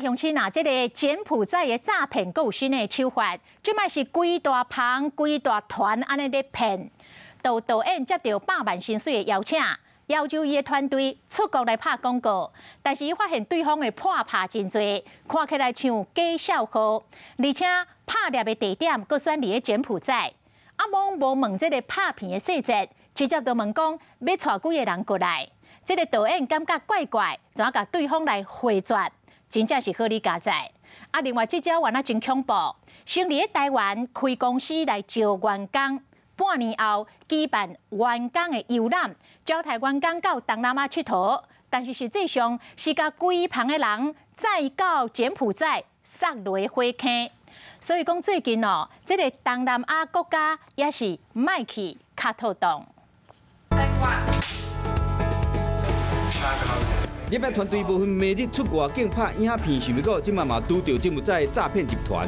鄉親啊，這个柬埔寨的詐騙閣有新的手法，這擺是規大棚、規大團按呢咧騙。導導演接著百萬薪水的邀請，要求伊的團隊出國來拍廣告，但是伊發現對方的破拍真濟，看起來像假數號，而且拍獵的地點閣選佇咧柬埔寨。啊，罔無問這个拍片的細節，直接就問講欲帶幾个人過來。這个導演感覺怪怪，怎共對方來回絕？真正是好理佳哉。啊，另外這招原來真恐怖，先佇咧台灣開公司來招員工，半年後舉辦員工的遊覽，招刣員工到東南亞𨑨迌，但是實際上是共規棚的人載到柬埔寨送落火坑。所以講最近哦，這个東南亞國家也是莫去較妥當。入來團隊無分暝日出外景拍影片，想欲到這擺嘛拄著柬埔寨詐騙集團。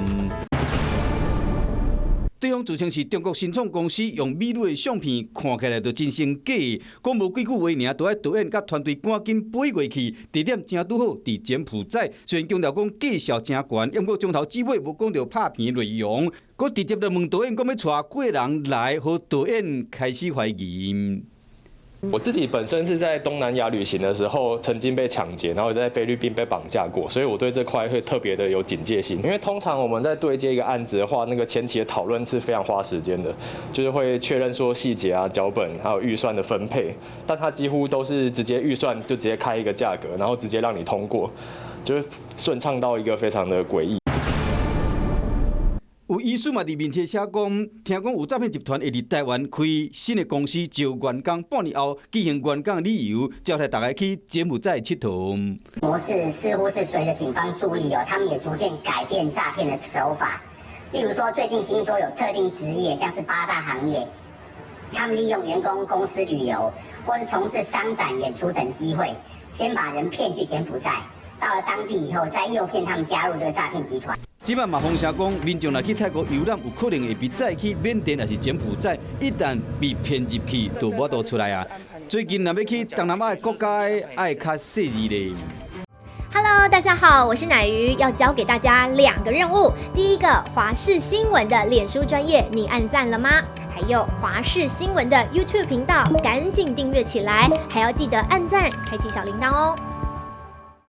對方自稱是中國新創公司，用美女的相片看起來就真生假，講無幾句話爾，就愛導演佮團隊趕緊飛過去，地點正拄好佇柬埔寨。雖然強調講價數誠懸，毋過從頭至尾無講著拍片的內容，閣直接就問導演講欲帶幾个人來，予導演開始懷疑。我自己本身是在東南亞旅行的時候，曾經被搶劫，然後在菲律賓被綁架過，所以我對這塊會特別的有警戒心。因為通常我們在對接一個案子的話，那個前期的討論是非常花時間的，就是會確認說細節啊、腳本還有預算的分配，但他幾乎都是直接預算就直接開一個價格，然後直接讓你通過，就是順暢到一個非常的詭異。有醫師嘛佇面冊寫講，聽講有詐騙集團會佇台灣開新的公司招員工，半年後舉行員工旅遊，招刣大家去柬埔寨𨑨迌。模式似乎是隨著警方注意哦，他們也逐漸改變詐騙的手法。例如說，最近聽說有特定職業，像是八大行業，他們利用員工公司旅遊或是從事商展演出等機會，先把人騙去柬埔寨，到了當地以後，再誘騙他們加入這個詐騙集團。這擺嘛風聲講，民眾若去泰國遊覽，有可能會被載去緬甸，抑是柬埔寨，一旦被騙入去，就無法度出來啊。最近若欲去東南亞的國家，愛較細膩咧。 Hello，大家好，我是奶魚，要交給大家兩個任務。第一個，華視新聞的臉書專頁，你按讚了嗎？還有華視新聞的 YouTube 頻道，趕緊訂閱起來，還要記得按讚，開啟小鈴鐺哦。